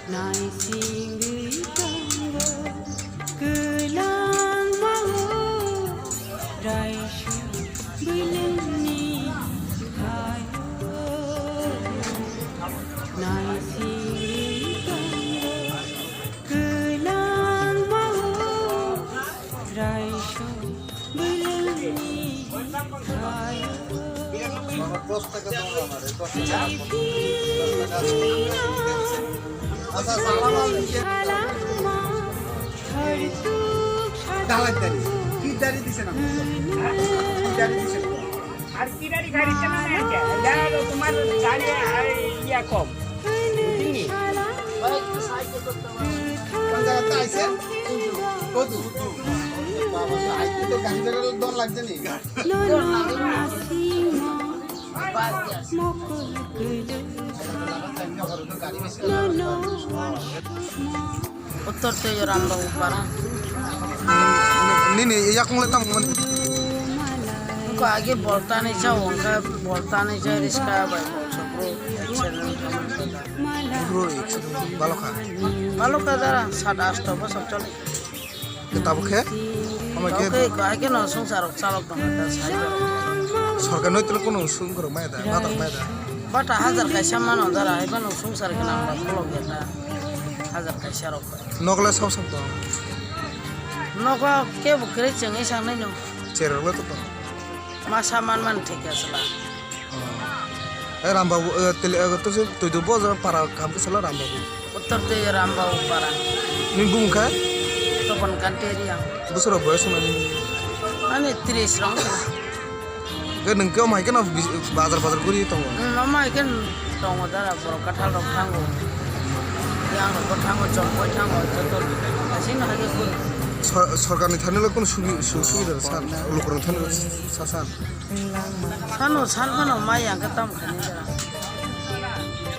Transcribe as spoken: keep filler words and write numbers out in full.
Naisingwi tongo kwlangma o raisung bwlwngni hayo. Naisingwi tongo kwlangma o raisung bwlwngni hayo. Dalai dari. Ki dari di sana? Ki dari di sana? Ar ki dari gari sana na kya? Ya lo tumhar gari, ai, ya kom. Bujhni? Kon jaga ta aise? Kodu. Baba, aise to gari bera don lagde ni. Uttor tei Rambau para. Nini yakung le tamo mani? Ko age bolta ni cha wngkha, bolta ni cha riska bai bolsa bro accident khamani. Bro accident balokha. Balokha dara sat asto bosor chole. Tabuk khe? Omo khe? Oke, hai khe no sungsar rok chalok tong kha, sai rok. Sorkar noi tolo kono sung korok maya da, batak maya da. Bata hajar kaisa mano dara, hai bano sungsar gwnang ba kolok ya da. Hajar kaisa rok. Nokla sab sab tong. Nogo kebo kwrwi chwngwi sangnai no. Cherok le to tong. Masa man man thik asla. Oh. Eh, Rambabu, eh, tele, eh, to se, to do bozo para kam ke sala Rambabu. Uttor de Rambabu para. Ni bung kha? Topon Kanti area. Busuro boyos mani. Ani tris rong. Ke nung ke mai ke na bis-, bazar bazar guri tongo. Hmm, no mai ke tongo dara borok kathal rok thango. Yang rok thango, chongkoi thango, joto. Asing no hage guri. Sor-, sorkar ni thani lo kono subi-, su-, subida san, lukurang thani lo sa san. Sano san phano mai ang khe tamo khainai jora.